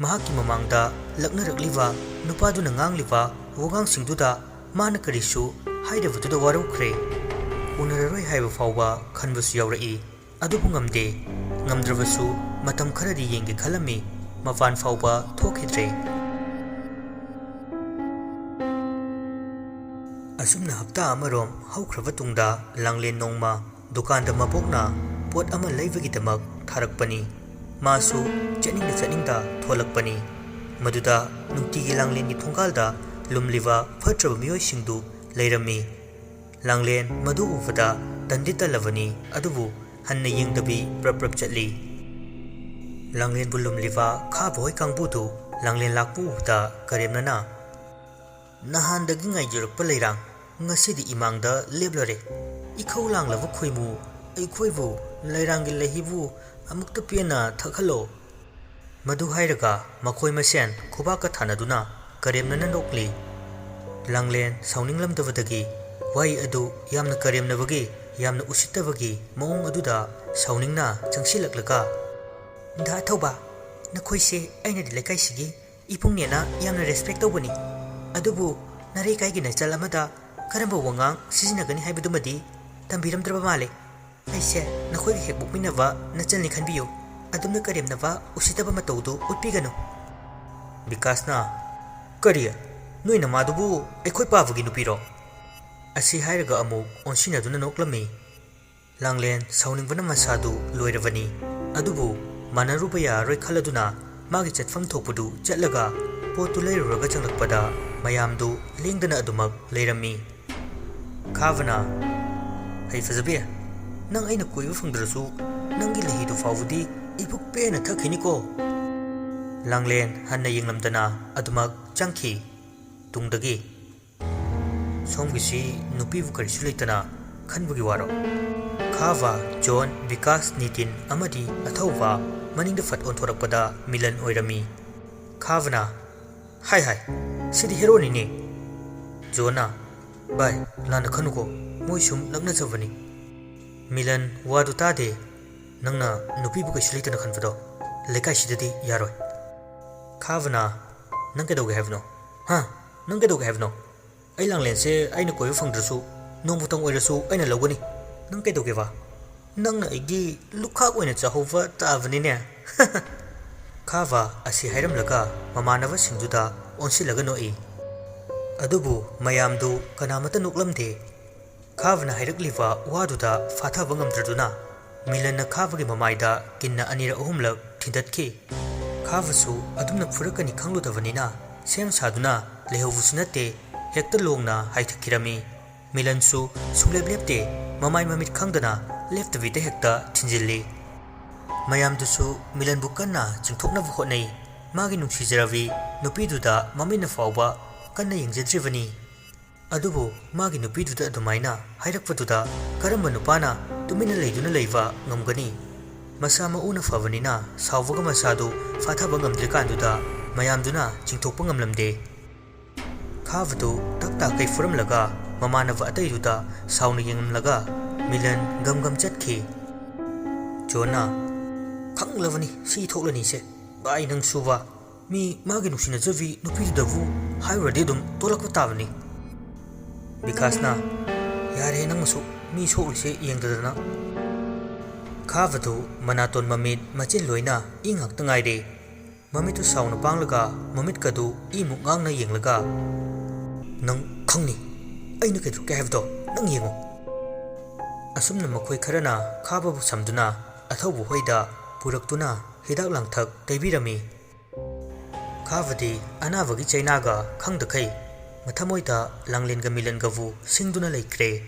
ꯃꯍꯥꯛꯀꯤ ꯃꯃꯥꯡꯗ ꯂꯛꯅꯔꯛꯂꯤꯕ ꯅꯨꯄꯥꯗꯨꯅ ꯉꯥꯡꯂꯤꯕ ꯋꯥꯉꯥꯡꯁꯤꯡꯗꯨꯗ ꯃꯥꯅ ꯀꯔꯤꯁꯨ ꯍꯥꯏꯗꯕꯗꯨꯗ ꯋꯥꯔꯧꯈ꯭ꯔꯦ꯫ ꯎꯅꯔꯔꯣꯏ ꯍꯥꯏꯕ ꯐꯥꯎꯕ ꯈꯟꯕꯁꯨ ꯌꯥꯎꯔꯛꯏ꯫ ꯑꯗꯨꯕꯨ ꯉꯝꯗꯦ꯫ ꯉꯝꯗ꯭ꯔꯕꯁꯨ ꯃꯇꯝ ꯈꯔꯗꯤ ꯌꯦꯡꯒꯦ ꯈꯜꯂꯝꯃꯤ꯫ ꯃꯄꯥꯟ ꯐꯥꯎꯕ ꯊꯣꯛꯈꯤꯗ꯭ꯔꯦ꯫ ꯑꯁꯨꯝꯅ ꯍꯞꯇꯥ ꯑꯃꯔꯣꯝ ꯍꯧꯈ꯭ꯔꯕ ꯇꯨꯡꯗ ꯂꯥꯡꯂꯦꯟ ꯅꯣꯡꯃ ꯗꯨꯀꯥꯟꯗ ꯃꯕꯣꯛꯅ ꯄꯣꯠ ꯑꯃ ꯂꯩꯕꯒꯤꯗꯃꯛ ꯊꯥꯔꯛꯄꯅꯤ꯫ ꯃꯥꯁꯨ ꯆꯠꯅꯤꯡꯗ ꯆꯠꯅꯤꯡꯗ ꯊꯣꯛꯂꯛꯄꯅꯤ꯫ ꯃꯗꯨꯗ ꯅꯨꯡꯇꯤꯒꯤ ꯂꯥꯡꯂꯦꯟꯒꯤ ꯊꯣꯡꯒꯥꯜꯗ ꯂꯨꯝꯂꯤꯕ ꯐꯠꯇ꯭ꯔꯕ ꯃꯤꯑꯣꯏꯁꯤꯡꯗꯨ ꯂꯩꯔꯝꯃꯤ꯫ ꯂꯥꯡꯂꯦꯟ ꯃꯗꯨ ꯎꯕꯗ ꯇꯟꯗꯤ ꯇꯜꯂꯕꯅꯤ, ꯑꯗꯨꯕꯨ ꯍꯟꯅ ꯌꯦꯡꯗꯕꯤ ꯄ꯭ꯔꯞ ꯄ꯭ꯔꯞ ꯆꯠꯂꯤ꯫ ꯂꯥꯡꯂꯦꯟꯕꯨ ꯂꯨꯝꯂꯤꯕ ꯈꯥꯕ ꯍꯣꯏ ꯀꯥꯡꯕꯨꯗꯨ ꯂꯥꯡꯂꯦꯟ ꯂꯥꯛꯄ ꯎꯕꯗ ꯀꯔꯦꯝꯅꯅ, "ꯅꯍꯥꯟꯗꯒꯤ ꯉꯥꯏꯖꯔꯛꯄ ꯂꯩꯔꯥꯡ ꯉꯁꯤꯗꯤ ꯏꯃꯥꯡꯗ ꯂꯦꯞꯂꯔꯦ꯫ ꯏꯈꯧ ꯂꯥꯡꯂꯕ ꯈꯣꯏꯃꯨ ꯑꯩꯈꯣꯏꯕꯨ ꯂꯩꯔꯥꯡꯒꯤ ꯂꯩꯍꯤꯕꯨ ꯑꯃꯨꯛꯇ ꯄꯦꯟꯅ ꯊꯛꯍꯜꯂꯣ"꯫ ꯃꯗꯨ ꯍꯥꯏꯔꯒ ꯃꯈꯣꯏ ꯃꯁꯦꯟ ꯈꯨꯕꯥꯛꯀ ꯊꯥꯅꯗꯨꯅ ꯀꯔꯦꯝꯅꯅ ꯅꯣꯛꯂꯤ꯫ ꯂꯥꯡꯂꯦꯟ ꯁꯥꯎꯅꯤꯡꯂꯝꯗꯕꯗꯒꯤ ꯋꯥꯍꯩ ꯑꯗꯨ ꯌꯥꯝꯅ ꯀꯔꯦꯝꯅꯕꯒꯤ, ꯌꯥꯝꯅ ꯎꯁꯤꯠꯇꯕꯒꯤ ꯃꯑꯣꯡ ꯑꯗꯨꯗ ꯁꯥꯎꯅꯤꯡꯅ ꯆꯪꯁꯤꯜꯂꯛꯂꯒ, "ꯗꯥ ꯑꯊꯧꯕ, ꯅꯈꯣꯏꯁꯦ ꯑꯩꯅꯗꯤ ꯂꯩꯀꯥꯏꯁꯤꯒꯤ ꯏꯕꯨꯡꯅꯦꯅ ꯌꯥꯝꯅ ꯔꯦꯁꯄꯦꯛ ꯇꯧꯕꯅꯤ꯫ ꯑꯗꯨꯕꯨ ꯅꯔꯩꯀꯥꯏꯒꯤ ꯅꯆꯜ ꯑꯃꯗ ꯀꯔꯝꯕ ꯋꯥꯉꯥꯡ ꯁꯤꯖꯤꯟꯅꯒꯅꯤ ꯍꯥꯏꯕꯗꯨꯃꯗꯤ ꯇꯝꯕꯤꯔꯝꯗ꯭ꯔꯕ ꯃꯥꯜꯂꯦ꯫ ꯑꯩꯁꯦ ꯅꯈꯣꯏꯒ ꯍꯦꯛ ꯄꯣꯛꯃꯤꯟꯅꯕ ꯅꯆꯜꯅꯤ ꯈꯟꯕꯤꯌꯨ꯫ ꯑꯗꯨꯝꯅ ꯀꯔꯦꯝꯅꯕ, ꯎꯁꯤꯠꯇꯕ ꯃꯇꯧꯗꯨ ꯎꯠꯄꯤꯒꯅꯨ"꯫ ꯕꯤꯀꯥꯁꯅ, "ꯀꯔꯤ? ꯅꯣꯏ ꯅꯃꯥꯗꯨꯕꯨ ꯑꯩꯈꯣꯏ ꯄꯥꯕꯒꯤ ꯅꯨꯄꯤꯔꯣ?" ꯑꯁꯤ ꯍꯥꯏꯔꯒ ꯑꯃꯨꯛ ꯑꯣꯟꯁꯤꯟꯅꯗꯨꯅ ꯅꯣꯛꯂꯝꯃꯤ꯫ ꯂꯥꯡꯂꯦꯟ ꯁꯥꯎꯅꯤꯡꯕꯅ ꯃꯁꯥꯗꯨ ꯂꯣꯏꯔꯕꯅꯤ꯫ ꯑꯗꯨꯕꯨ ꯃꯥꯟꯅꯔꯨꯕ ꯌꯥꯔꯔꯣꯏ ꯈꯜꯂꯗꯨꯅ ꯃꯥꯒꯤ ꯆꯠꯐꯝ ꯊꯣꯛꯄꯗꯨ ꯆꯠꯂꯒ ꯄꯣꯠꯇꯨ ꯂꯩꯔꯨꯔꯒ ꯆꯪꯂꯛꯄꯗ ꯃꯌꯥꯝꯗꯨ ꯂꯦꯡꯗꯅ ꯑꯗꯨꯃꯛ ꯂꯩꯔꯝꯃꯤ꯫ ꯈꯥꯕꯅ, "ꯍꯩ ꯐꯖꯕꯤ, ꯅꯪ ꯑꯩꯅ ꯀꯣꯏꯕ ꯐꯪꯗ꯭ꯔꯁꯨ ꯅꯪꯒꯤ ꯂꯩꯍꯤꯗꯨ ꯐꯥꯎꯕꯗꯤ ꯏꯕꯨꯛ ꯄꯦꯟꯅ ꯊꯛꯈꯤꯅꯤꯀꯣ"꯫ ꯂꯥꯡꯂꯦꯟ ꯍꯟꯅ ꯌꯦꯡꯂꯝꯗꯅ ꯑꯗꯨꯃꯛ ꯆꯪꯈꯤ꯫ ꯇꯨꯡꯗꯒꯤ, "ꯁꯣꯝꯒꯤꯁꯤ ꯅꯨꯄꯤꯕꯨ ꯀꯔꯤꯁꯨ ꯂꯩꯇꯅ ꯈꯟꯕꯒꯤ ꯋꯥꯔꯣ?" ꯈꯥꯕ, ꯖꯣꯟ, ꯕꯤꯀꯥꯁ, ꯅꯤꯇꯤꯟ ꯑꯃꯗꯤ ꯑꯊꯧꯕ ꯃꯅꯤꯡꯗ ꯐꯠ ꯑꯣꯟꯊꯣꯔꯛꯄꯗ ꯃꯤꯂꯟ ꯑꯣꯏꯔꯝꯃꯤ꯫ ꯈꯥꯕꯅ, "ꯍꯥꯏ ꯍꯥꯏ, ꯁꯤꯗꯤ ꯍꯦꯔꯣꯅꯤꯅꯦ"꯫ ꯖꯣꯟꯅ, "ꯚꯥꯏ, ꯂꯥꯟꯅ ꯈꯟꯅꯨꯀꯣ, ꯃꯣꯏ ꯁꯨꯝ ꯂꯛꯅꯖꯕꯅꯤ"꯫ ꯃꯤꯂꯟ, "ꯋꯥꯗꯨ ꯇꯥꯗꯦ꯫ ꯅꯪꯅ ꯅꯨꯄꯤꯕꯨ ꯀꯩꯁꯨ ꯂꯩꯇꯅ ꯈꯟꯕꯗꯣ ꯂꯩꯀꯥꯏꯁꯤꯗꯗꯤ ꯌꯥꯔꯣꯏ"꯫ ꯈꯥꯕꯅ, "ꯅꯪ ꯀꯩꯗꯧꯒꯦ ꯍꯥꯏꯕꯅꯣ? ꯍꯥ? ꯅꯪ ꯀꯩꯗꯧꯒꯦ ꯍꯥꯏꯕꯅꯣ? ꯑꯩ ꯂꯥꯡꯂꯦꯟꯁꯦ ꯑꯩꯅ ꯀꯣꯏꯕ ꯐꯪꯗ꯭ꯔꯁꯨ ꯅꯣꯡꯃꯇꯪ ꯑꯣꯏꯔꯁꯨ ꯑꯩꯅ ꯂꯧꯒꯅꯤ꯫ ꯅꯪ ꯀꯩꯗꯧꯒꯦꯕ? ꯅꯪꯅ ꯑꯩꯒꯤ ꯂꯨꯈꯥꯛ ꯑꯣꯏꯅ ꯆꯥꯍꯧꯕ ꯇꯥꯕꯅꯤꯅꯦ"꯫ ꯈꯥꯕ ꯑꯁꯤ ꯍꯥꯏꯔꯝꯂꯒ ꯃꯃꯥꯟꯅꯕꯁꯤꯡꯗꯨꯗ ꯑꯣꯟꯁꯤꯜꯂꯒ ꯅꯣꯛꯏ꯫ ꯑꯗꯨꯕꯨ ꯃꯌꯥꯝꯗꯨ ꯀꯅꯥꯃꯠꯇ ꯅꯣꯛꯂꯝꯗꯦ꯫ ꯈꯥꯕꯅ ꯍꯥꯏꯔꯛꯂꯤꯕ ꯋꯥꯗꯨꯗ ꯐꯥꯊꯕ ꯉꯝꯗ꯭ꯔꯗꯨꯅ, ꯃꯤꯂꯟꯅ ꯈꯥꯕꯒꯤ ꯃꯃꯥꯏꯗ ꯀꯤꯟꯅ ꯑꯅꯤꯔꯛ ꯑꯍꯨꯝꯂꯛ ꯊꯤꯟꯗꯠꯈꯤ꯫ ꯈꯥꯕꯁꯨ ꯑꯗꯨꯝꯅ ꯐꯨꯔꯛꯀꯅꯤ ꯈꯪꯂꯨꯗꯕꯅꯤꯅ ꯁꯦꯝ ꯁꯥꯗꯨꯅ ꯂꯩꯍꯧꯕꯁꯨ ꯅꯠꯇꯦ, ꯍꯦꯛꯇ ꯂꯣꯡꯅ ꯍꯥꯏꯊꯈꯤꯔꯝꯃꯤ꯫ ꯃꯤꯂꯟꯁꯨ ꯁꯨꯡꯂꯦꯞ ꯂꯦꯞꯇꯦ, ꯃꯃꯥꯏ ꯃꯃꯤꯠ ꯈꯪꯗꯅ ꯂꯦꯞꯇꯕꯤꯗ ꯍꯦꯛꯇ ꯊꯤꯟꯖꯤꯜꯂꯤ꯫ ꯃꯌꯥꯝꯗꯨꯁꯨ ꯃꯤꯂꯟꯕꯨ ꯀꯟꯅ ꯆꯤꯡꯊꯣꯛꯅꯕ ꯍꯣꯠꯅꯩ꯫ ꯃꯥꯒꯤ ꯅꯨꯡꯁꯤꯖꯔꯕꯤ ꯅꯨꯄꯤꯗꯨꯗ ꯃꯃꯤꯠꯅ ꯐꯥꯎꯕ ꯀꯟꯅ ꯌꯦꯡꯖꯗ꯭ꯔꯤꯕꯅꯤ꯫ ꯑꯗꯨꯕꯨ ꯃꯥꯒꯤ ꯅꯨꯄꯤꯗꯨꯗ ꯑꯗꯨꯃꯥꯏꯅ ꯍꯥꯏꯔꯛꯄꯗꯨꯗ ꯀꯔꯝꯕ ꯅꯨꯄꯥꯅ ꯇꯨꯃꯤꯟꯅ ꯂꯩꯗꯨꯅ ꯂꯩꯕ ꯉꯝꯒꯅꯤ? ꯃꯁꯥ ꯃꯎꯅ ꯐꯕꯅꯤꯅ ꯁꯥꯎꯕꯒ ꯃꯁꯥꯗꯨ ꯐꯥꯊꯕ ꯉꯝꯗ꯭ꯔꯤꯀꯥꯟꯗꯨꯗ ꯃꯌꯥꯝꯗꯨꯅ ꯆꯤꯡꯊꯣꯛꯄ ꯉꯝꯂꯝꯗꯦ꯫ ꯈꯥꯕꯗꯨ ꯇꯛ ꯇꯥꯈꯩ ꯐꯨꯔꯝꯂꯒ ꯃꯃꯥꯟꯅꯕ ꯑꯇꯩꯗꯨꯗ ꯁꯥꯎꯅ ꯌꯦꯡꯂꯝꯂꯒ ꯃꯤꯂꯟ ꯒꯝ ꯒꯝ ꯆꯠꯈꯤ꯫ ꯖꯣꯟꯅ, "ꯈꯪꯂꯕꯅꯤ ꯁꯤ ꯊꯣꯛꯂꯅꯤꯁꯦ꯫ ꯚꯥꯏ ꯅꯪ ꯁꯨꯕ, ꯃꯤ ꯃꯥꯒꯤ ꯅꯨꯡꯁꯤꯅꯖꯕꯤ ꯅꯨꯄꯤꯗꯨꯗꯕꯨ ꯍꯥꯏꯔꯨꯔꯗꯤ ꯑꯗꯨꯝ ꯇꯣꯂꯛꯄ ꯇꯥꯕꯅꯤ꯫" ꯕꯤꯀꯥꯁꯅ, "ꯌꯥꯔꯦ ꯅꯪ ꯃꯁꯨ, ꯃꯤ ꯁꯣꯛꯂꯤꯁꯦ ꯌꯦꯡꯗꯗꯅ꯫" ꯈꯥꯕꯗꯨ ꯃꯅꯥꯇꯣꯟ ꯃꯃꯤꯠ ꯃꯆꯤꯟ ꯂꯣꯏꯅ ꯏ ꯉꯥꯛꯇ ꯉꯥꯏꯔꯦ꯫ ꯃꯃꯤꯠꯇꯨ ꯁꯥꯎꯅ ꯄꯥꯡꯂꯒ ꯃꯃꯤꯠꯀꯗꯨ ꯏꯃꯨꯛ ꯉꯥꯡꯅ ꯌꯦꯡꯂꯒ, "ꯅꯪ ꯈꯪꯅꯤ, ꯑꯩꯅ ꯀꯩꯗꯧꯔꯛꯀꯦ ꯍꯥꯏꯕꯗꯣ ꯅꯪ ꯌꯦꯡꯉꯨ꯫" ꯑꯁꯨꯝꯅ ꯃꯈꯣꯏ ꯈꯔꯅ ꯈꯥꯕꯕꯨ ꯁꯝꯗꯨꯅ ꯑꯊꯧꯕ ꯍꯣꯏꯗ ꯄꯨꯔꯛꯇꯨꯅ ꯍꯤꯗꯥꯛ ꯂꯥꯡꯊꯛ ꯇꯩꯕꯤꯔꯝꯃꯤ꯫ ꯈꯥꯕꯗꯤ ꯑꯅꯥꯕꯒꯤ ꯆꯩꯅꯥꯒ ꯈꯪꯗꯈꯩ ꯃꯊꯃꯣꯏꯗ ꯂꯥꯡꯂꯦꯟꯒ ꯃꯤꯂꯟꯒꯕꯨ ꯁꯤꯡꯗꯨꯅ ꯂꯩꯈ꯭ꯔꯦ꯫